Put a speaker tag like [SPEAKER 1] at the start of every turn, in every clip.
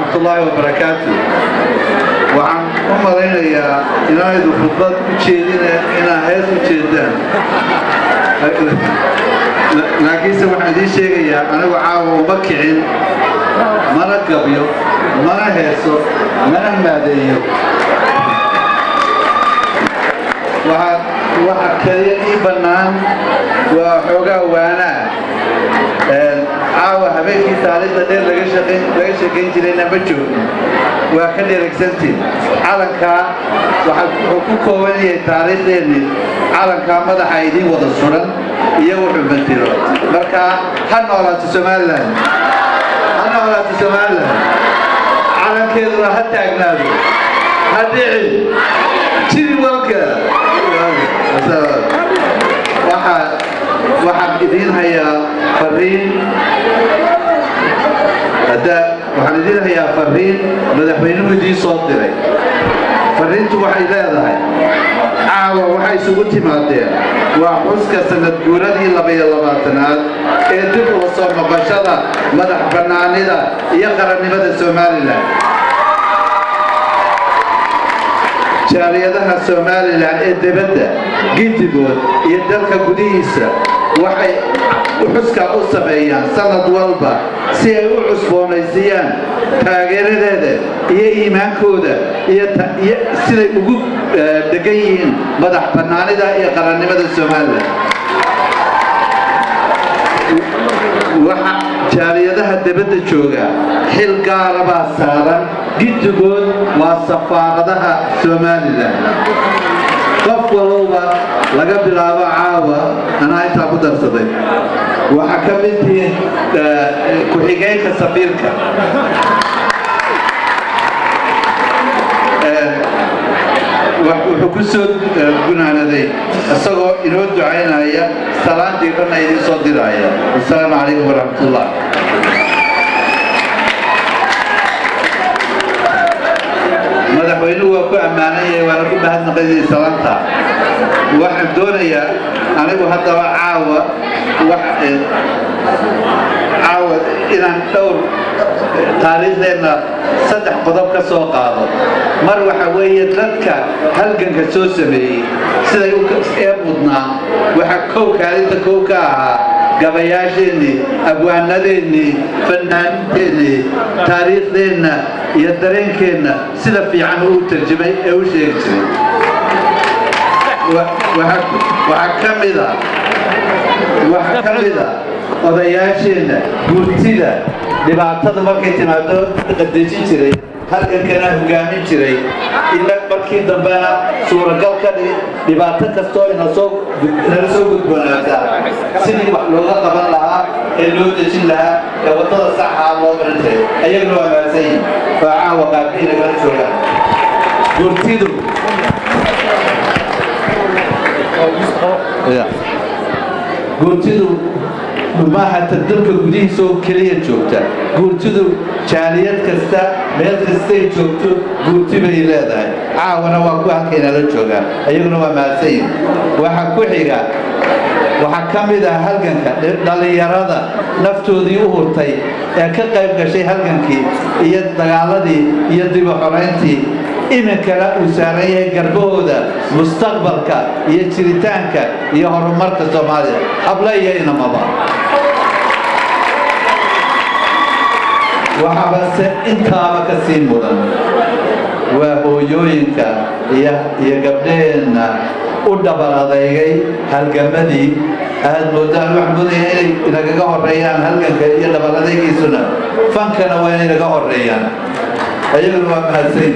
[SPEAKER 1] Waraxmatullaahi wabarakaatu. Waxaan u malaynayaa inaanaydu khudbad u jeedina, inaa hees u jeedaan, laakiinse waxaan idiin sheegayaa anigu caawa uma kicin, mana gabyo, mana heeso, mana maadeeyo. Waxa kaliya ii bannaan waa xoogaa waanaa. Caawa habeenkii taariikhda dheer laga sheekayn jirayna ma joogno, waa ka dheregsantiin. Calankaa wuxuu ku kooban yahay taariikhdeenni, calankaa madaxa idiin wada suran iyo wuxuu matiro. Marka ha noolaato Somaliland, ha noolaato Somaliland, calankeeduna ha taagnaado, ha dhicin jiri walka. Waxaan idiin hayaa fariin hadda, waxaan idiin hayaa fariin madaxweynuhu idiin soo diray. Fariintu waxay leedahay: caawa waxay isugu timaadeen waa xuska sanad guuradii 22aad ee dib ula soo noqoshada madax bannaanida iyo qarannimada Somaliland. Jaaliyadaha Somaliland ee debadda giddigood iyo dalka gudihiisa waxay xuskaa u sameeyaan sanad walba si ay u cusboonaysiiyaan taageeradeeda iyo iimaankooda iyo siday ugu degan yihiin madax bannaanida iyo qarannimada Somaliland. Waxa jaaliyadaha debadda jooga xil gaara baa saaran, giddigood waa safaaradaha Somaliland. Qof walowba laga bilaabo caawa anaa intaa ku darsaday, waxaa ka mid tihiin ku-xigeenka safiirka. Wuxuu ku soo gunaanaday isagoo inoo ducaynaya, salaan diiranna idiin soo diraya. Wasalaamu calaykum waraxmatullah. Madaxweynuhu waa ku ammaanan yahay, waana ku mahadnaqayay salaanta. Waxaan doonayaa anigu haddaba caawa inaan dhowr taariikhdeenna saddex qodob ka soo qaado. Mar waxa weeye dadka halganka soo sameeyey siday ee mudnaa. Waxaa kow kaalinta kow ka ahaa gabayaasheennii, abwaanadeennii, fanaaniinteennii, taariikhdeenna iyo dareenkeenna sida fiican uu tarjumay ee u sheegi jiray. Waxaa ka mida odayaasheenna guurtida, dhibaatada markay timaado qadejin jiray, halgankana hogaamin jiray, ina markii dambena suuragal ka dhig dhibaato kastoo inala soo gudboonaata sidii wax looga qaban lahaa ee loo dejin lahaa ee waddada saxaa loo marin jiray. Ayaguna waa mahadsan yihin oo caawa qaarkii nagala joogaan. Guurtidu maaha ta dalka gudihiisa oo keliya joogta. Guurtidu jaaliyad kasta meel kastay joogto guurti bay leedahay. Caawana waa kuwa halkaynala joogaan, ayaguna waa mahadsan yihin. Waxaa ku xiga, waxaa ka mid ah halganka dhallinyarada naftoodii u hurtay ee ka qayb gashay halgankii iyo dagaaladii iyo dib u xorayntii, iminkana uu saaran yahay garbahooda mustaqbalka iyo jiritaanka iyo horumarka Soomaaliya, habla iyo inamaba. Waxaabase intaaba ka sii mudan waa hooyooyinka iyo gabdhaheenna u dhabar adeygay halgamadii. Aad moodaan, waxaan moodaya inay inagaga horeeyaan halganka iyo dhabar adeygiisuna, fankana waa inay naga horeeyaan. Ayaguna waa mahadsan.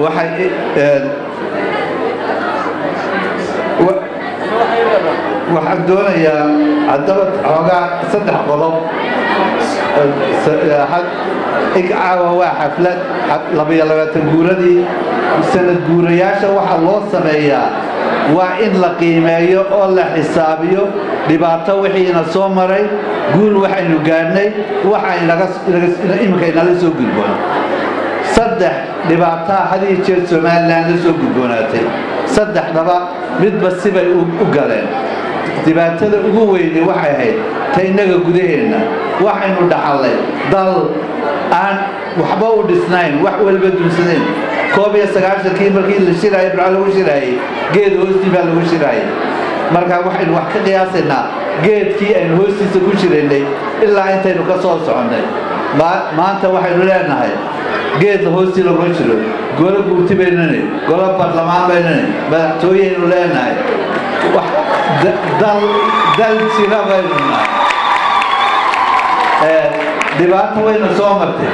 [SPEAKER 1] Waxay waxaan doonayaa haddaba xoogaa saddex qodob. Caawa waa xaflad 22 guuradii. Sanad guurayaasha waxaa loo sameeyaa waa in la qiimeeyo oo la xisaabiyo dhibaato wixiina soo maray, guul waxaynu gaadhnay, waxa iminka inala soo gudboon. Saddex dhibaataa had iyo jeer Somaliland la soo gudboonaatay, saddexdaba midba sibay u galeen. Dhibaatada ugu weyne waxay ahayd ta innaga gudaheenna. Waxaynu dhaxallay dal aan waxba u dhisnayn, wax waliba duunsanayn. 91-kii markii la shiraayay, Burco lagu shiraayey, geed hoostii baa lagu shiraayay. Marka waxaynu wax ka qiyaasaynaa geedkii aynu hoostiisa ku jiraynay ilaa intaynu ka soo soconnay. Maanta waxaynu leenahay geed hoostii laguma jiro, golo guurti baynani, golo baarlamaan baynani, madaxtooyeynu leenahay, dal jira baynu nahay. Dhibaato waynu soo martay.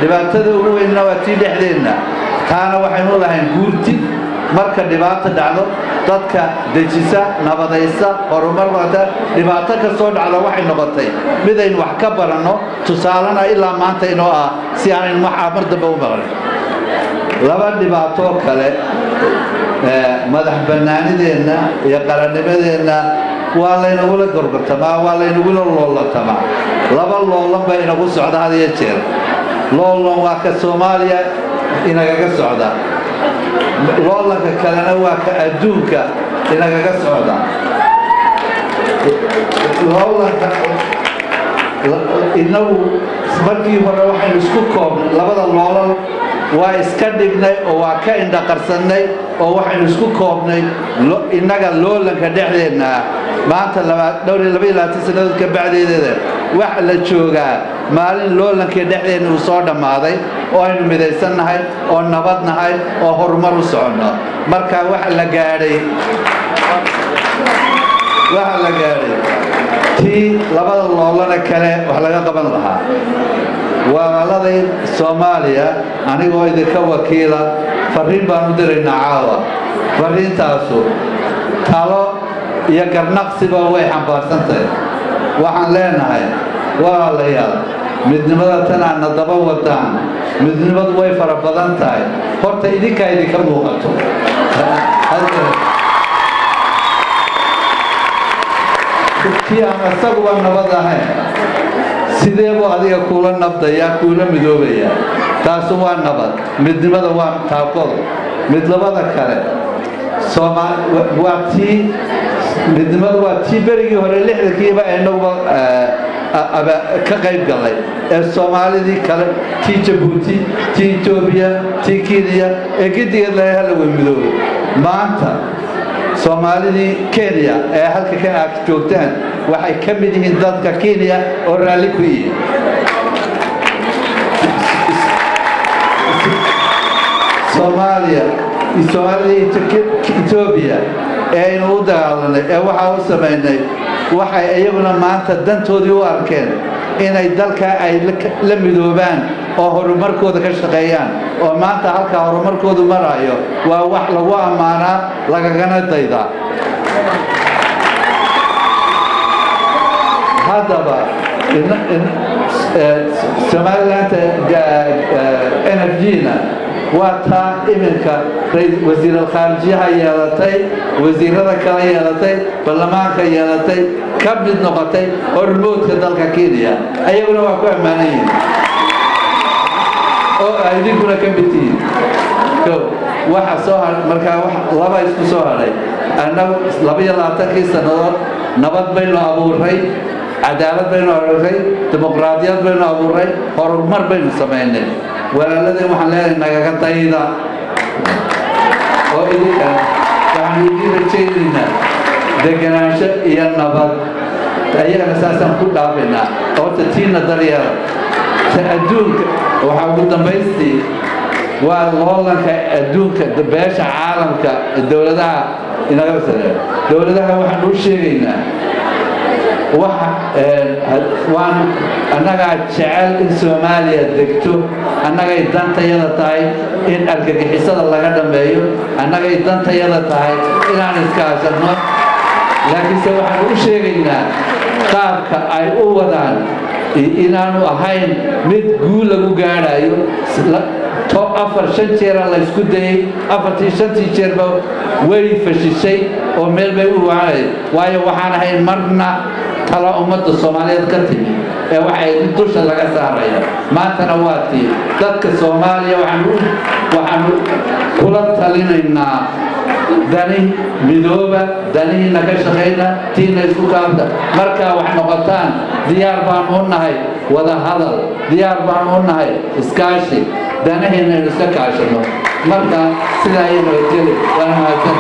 [SPEAKER 1] Dhibaatada ugu weynna waa tii dhexdeenna. Taana waxaynu lahayn guurti marka dhibaato dhacdo dadka dejisa, nabadaysa, horumar wata. Dhibaato ka soo dhacda waxay noqotay midaynu wax ka baranno, tusaalena ilaa maanta inoo ah, si aanaynu waxaa mar dambe u maqlin. Laba dhibaatoo kale, madax bannaanideenna iyo qarannimadeenna waa laynagula gorgortamaa, waa laynagula loolatamaa. Laba loolan baa inagu socda had iyo jeer. Loolan waa ka Soomaaliya inagaga socda, loolanka kalena waa ka adduunka inagaga socda. Loolanka inagu markii hore waxaynu isku koobnay labada loolal, waa iska dhignay oo waa ka indhaqarsannay, oo waxaynu isku koobnay innaga loolanka dhexdeenna. Maanta dhowr iyo 22 sannadood ka bacdeedeeda waxa la joogaa maalin loolankii dhexdeenna uu soo dhammaaday, oo aynu midaysannahay oo nabad nahay oo horumar u soconno. Marka waxa la gaadhay tii labada loolana kale wax laga qaban lahaa. Walaaladay Soomaaliya, anigoo idinka wakiila, farriin baan u diraynaa caawa. Farriintaasu talo iyo garnaqsiba way xambaarsan tahay. Waxaan leenahay, walaalayaal, midnimada tanaadna daba wadaan, midnimadu way fara badan tahay. Horta idinkaa idinka muuqato. Kii aan isaguba nabad ahayn, sidee buu adiga kuula nabdayaa, kuula midoobaya? Taasu waa nabad, midnimada waa taaqoda. Mid labada kale waa tii midnimada, waa tii berigii hore 60-kiiba inaguba ka qayb gallay ee Soomaalidii kale, tii Jabuuti, tii Etoobiya, tii Kenya ee gedigeed laga hala way midoobay. Maanta Soomaalidii Kenya ee halka kan aad joogtaan waxay ka mid yihiin dadka Kenya oo raalli ku yihiin. Soomaaliya, Soomaalida Etoobiya ee aynu u dagaalanay ee waxaa u samaynay, waxay iyaguna maanta dantoodii u arkeen inay dalka ay la midoobaan oo horumarkooda ka shaqeeyaan, oo maanta halkaa horumarkoodu marayo waa wax lagu ammaanaa lagagana daydaa. Haddaba Somaliland NFG na waa taa iminka wasiiralkhaarijiyaha yeelatay, wasiirada kale yeelatay, baarlamaanka yeelatay, ka mid noqotay hormoodka dalka Kenya. Ayaguna waa ku ammaanan yihiin oo ay idinkuna ka mid tihiin. Waxa soo markaa laba isku soo hadhay. Annagu 22-kii sannadood nabad baynu abuuray, cadaalad baynu abuuray, dimuqraadiyad baynu abuuray, horumar baynu samaynay. Walaaladeen waxaan leenahay nagaga dayda, oo idinka waxaanu idiin rajaynaynaa deganaansho iyo nabad. Ayagana saasaan ku dhaafaynaa. Horta tiina daryeela. Ta adduunka waxaa ugu dambaystii waa loolanka adduunka, beesha caalamka, dowladaha inaga sareeya. Dowladaha waxaan u sheegaynaa, waxa waan annagaa jecel in Soomaaliya degto, annagay dantayada tahay in argagixisada laga dhammeeyo, annagay dantayada tahay inaan iskaashanno. Laakiinse waxaan u sheegaynaa qaabka ay u wadaan inaanu ahayn mid guul lagu gaadhayo. Afar shan jeera la isku dayey, afartii shantii jeerba way fashishay oo meel bay u waanay, waayo waxaan ahayn marna talo ummadda Soomaaliyeed ka timi ee waxay dusha laga saaraya. Maantana waa tii dadka Soomaaliya waxaanu kula talinaynaa. Dani midooba, danihiina ka shaqayna, tiina isku kaabta. Markaa wax noqotaan, diyaar baan u nahay wada hadal, diyaar baan u nahay iskaashi, danahiina aynu iska kaashano. Marka sidaa iyo nabadgeli, waana mahadsan.